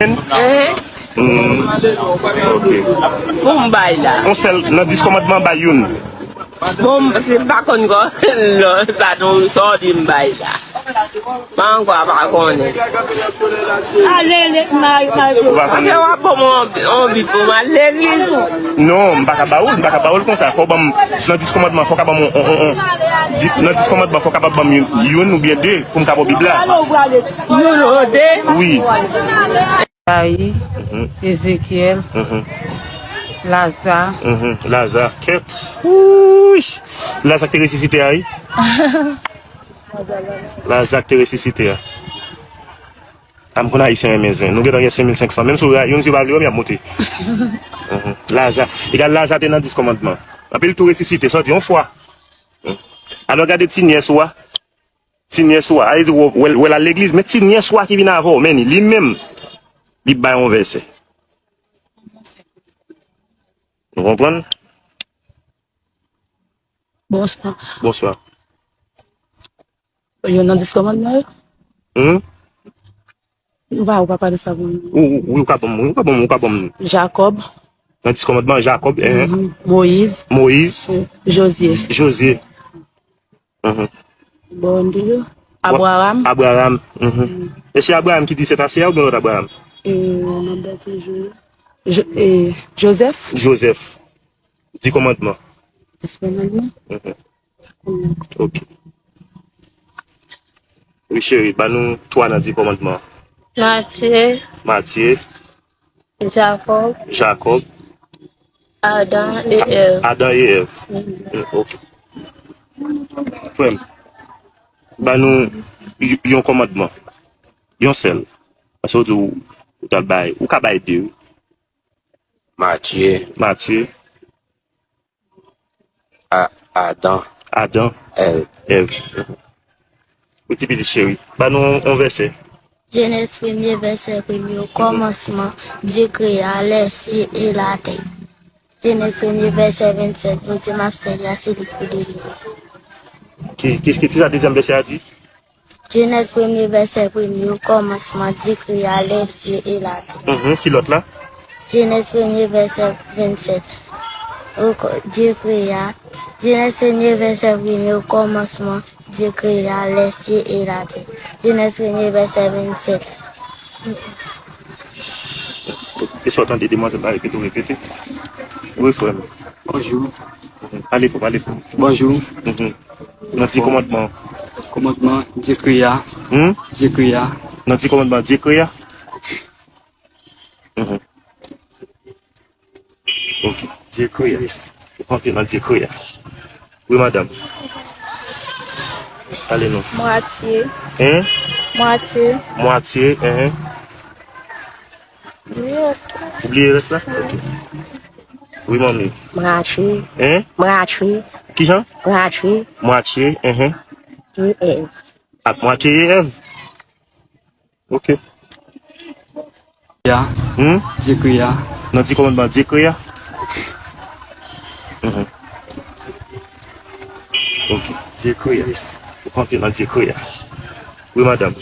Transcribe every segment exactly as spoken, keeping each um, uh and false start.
Hein? Hmm. Ok. Pou m bay la. Yon sèl nan dis kòmandman, bay youn. Bon, m se pa konn kò lò sa nou sa w di m bay la. Mwen ankò pa konnen. Ale, le, may, may. Ou pa konnen? Paske w ap ban m yon, yon bit pou m al legliz. Non, m pa ka ba ou l, m pa ka ba ou l konsa. Fò w ban m, nan dis kòmandman, fò w ka ban m yon, yon, yon, yon, di, nan dis kòmandman, fò w kapab ban m youn, youn oubyen de pou m ka ba w Bib la. Youn ou de? Wi. Zayi, mhm, Ezekyèl, mhm, Laza. Mhm. Laza, kèt. Wouy! Laza k te resisite a, wi. Laza k te resisite a. A, m konn Ayisyen renmen zen. Nou gentan gen senk mil senk san. Menm si w rayi youn, si w pa vle yo, y ap monte. Mhm. Laza. Egal Laza te nan dis kòmandman. Anpi l tou resisite, sòti yon fwa. Mhm. Alò gade ti nyès ou a. Ti nyès ou a, a, li di w, w, w al legliz, men ti nyès ou a ki vin avè w, men li, li menm, li bay yon vèsè. Ou konprann? Bonswa. Bonswa. Yo nan dis kòmandman yo? Hmm? Ou pa, ou pa pale sa pou mwen. Ou, ou, ou ka ban m, ou ka ban m, ou ka ban m. Jakòb. Nan dis kòmandman, Jakòb, eh. Mhm. Moyiz. Moyiz. Eh, Jozye. Jozye. Mhm. Bon, di yo. Wa-, Abraram. Abraram. Mhm. E se Abraram ki di se ta sè a oubyen lòt Abraram? E, nan dat toujou. Jo-, e, Jozèf. Jozèf. Di kòmandman. Dis kòmandman. Mhm. Mm. Ok. Wi, cheri, ba nou twa nan di kòmandman. Matye. Matye. Jakòb. Jakòb. Adan e A-, Èv. Adan e Èv. Mm. Mm, ok. Frè m, ba nou y-, yon kòmandman. Yon sèl. Paske w di w, ou t al bay, ou ka bay de, wi. Matye. Matye. A-, Adan. Adan. Èv. Èv. Wi, ti pitit cheri. Ba nou yon vèsè. Jenèz premye vèsè premye, o kòmansman, Dye kreye lè, sye e latè. Jenèz premye vèsè vennsèt, Bondye m ap sèvi a, se li k pou delivre. Ki, ki, ki, ki sa dezyèm vèsè a di? Jenèz premye vèsè premye, o kòmansman, Dye kreye lè, sye e latè. Mhm, ki lòt la? Jenèz premye vèsè vennsèt. O kò-, Dye kreye. Jenèz premye vèsè premye, o kòmansman, Dye kreye lè, sye e latè. Jenèz premye vèsè vennsèt. E sa w tande demwazèl la repete, w repete. Wi, frè m. Bonjou. Pale fò, pale fò. Bonjou. Mhm. Nan di kòmandman. Kòmandman, Dye kreye. Hmm? Dye kreye. Nan di kòmandman, Dye kreye. Mhm. Ok. Dye kreye. Ou konfye nan Dye kreye. Wi, madanm. Pale non. Mwatye. Hein? Mwatye. Mwatye, hein. Bliye rès la. Ou bliye rès la? Ok. Wi, manmi. Mwatye. Hein? Mwatye. Kijan? Mwatye. Mwatye, hein. E Èv. Ak mwatye e Èv. Ok. Ya. Hmm? Dye kreye. Nan di kòmandman Dye kreye. Mhm. Ok. Dye kreye. Ou konfye nan Dye kreye. Wi, madanm.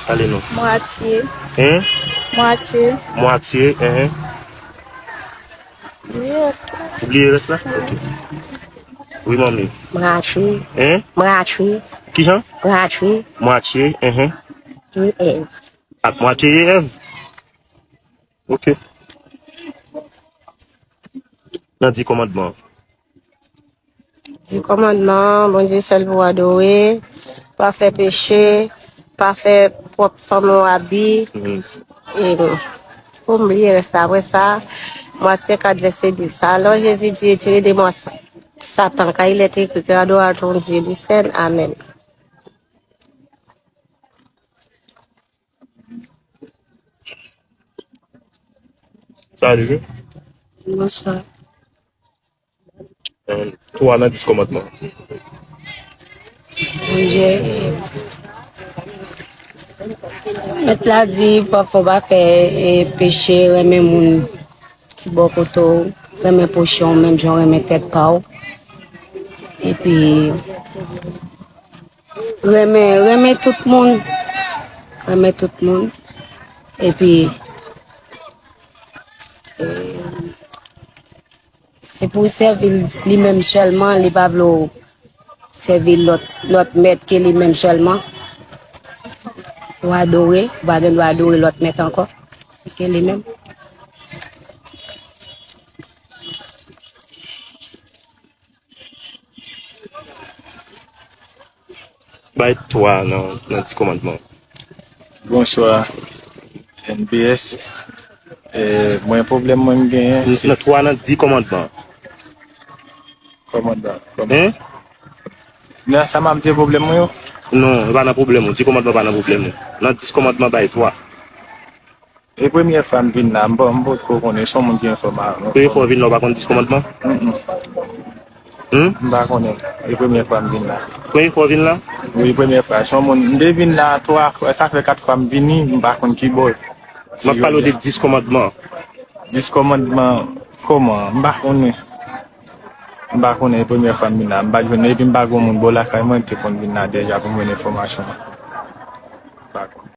Pale non. Mwatye. Hein? Mwatye. Mwatye, hein. Ou bliye rès la? Ok. Wi, manmi. Mwatye. Hein? Mwatye. Kijan? Mwatye. Mwatye, hein. E Èv. Ak mwatye e Èv. Ok. Nan di kòmandman. Di kòmandman, Bondye sèl pou adore, pa fè peche, pa fè pwòp fanmi w abi. Mhm. E, pou m bliye rès la, apre sa, Matye kat vèsè dis. Alors Jésus dit, retirez de moi Sa-, Satan, car il est écrit que adore ton Dieu du ciel. Amen. Salut. Bonsoir. Euh, twa nan dis kòmandman. Bondye, Mèt la di, pa, fò w pa fè, e, peche, renmen moun ki bò kote w, renmen pwochen w menm jan w renmen tèt pa w. Epi, renmen, renmen tout moun. Renmen tout moun. Epi, e, se pou w sèvi l li menm sèlman, li pa vle w sèvi lòt, lòt mèt ke li menm sèlman. Ou adore, ou pa gen dwa adore lòt mèt ankò ke li menm. Bay twa nan, nan Dis Kòmandman. Bonswa, N B S. Eh, mwen, pwoblèm mwen m genyen, se nan twa nan Dis Kòmandman. Kòmandman, kòmandman. Hein? Nan sa m ap di pwoblèm mwen yo? Non, e pa nan pwoblèm ou. Dis Kòmandman pa nan pwoblèm ou. Nan Dis Kòmandman, bay twa. E premyè fwa m vin la, m pa, m potko konnen, se yon moun ki enfòme avè m. Premye fwa w vin la, w pa konn Dis Kòmandman? Mm, mm. Hmm? M pa konnen. E premyè fwa m vin la. Premye fwa w vin la? Wi, premyè fwa. Se yon moun, m te vin la twa fwa, sa fè kat fwa m vini, m pa konn ki bò. M ap pale w de Dis Kòmandman. Dis Kòmandman, kòman? M pa konnen. M pa konnen, e premyè fwa m vin la. M pa t jwenn, epi m pa gen moun bò lakay mwen ki te konn vin la deja pou m jwenn enfòmasyon an.